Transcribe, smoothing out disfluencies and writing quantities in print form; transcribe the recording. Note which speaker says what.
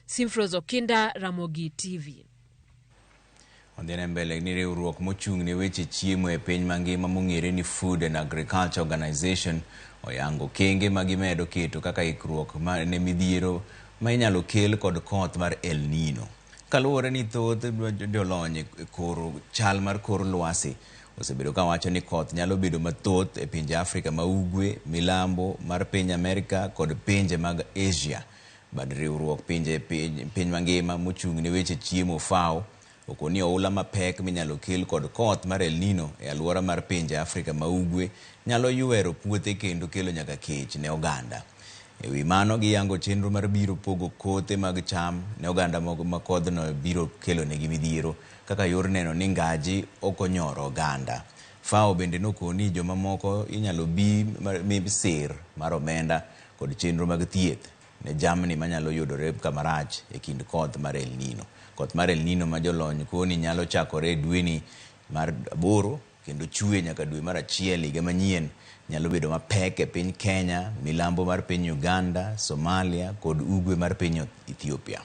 Speaker 1: Simfros Okinda, Ramogi TV.
Speaker 2: Odhi mbele ni riwruok mochung' ne weche chiemo e piny mangima mong'ere ni Food and Agriculture Organization oyango okenge ma gimedo keto kaka ikruok ne midhiero ma inyalo kel kod koth mar El Nino. Kaluwore ni thoth jolony e koro chal mar kor lwasi osebedo kawacho ni koth nyalo bedo mathoth e pinje Afrika ma ugwe, milambo mar piny Amerka kod pinje mag Asia. Bad riwruok pinje piny mangima mochung' ne weche chiemo FAO okoni oula mapek minyalo kel kod koth mar El Nino e alwora mar pinje Afrika ma ugwe nyalo ywero puothe kendo kelo nyaka kech ne oganda. E wi mano giyango chenro mar biro pogo kothe mag cham ne oganda ma kodhno biro kelonegi midhiero kaka yor neno ni ngaji ok onyoro oganda. FAO bende nokoni jomamoko inyalo bi mi sir mar omenda kod chenro mag thieth ne jamni manyalo yudore kamarach e kind koth mar El Nino. Koth mar El Nino ma jolony koni nyalo chakore e dweni mar 8 kendo chwe nyaka dwe mar 1 higa manyien nyalo bedo mapek e piny Kenya, milambo mar piny Uganda, Somalia kod ugwe mar piny Ethiopia.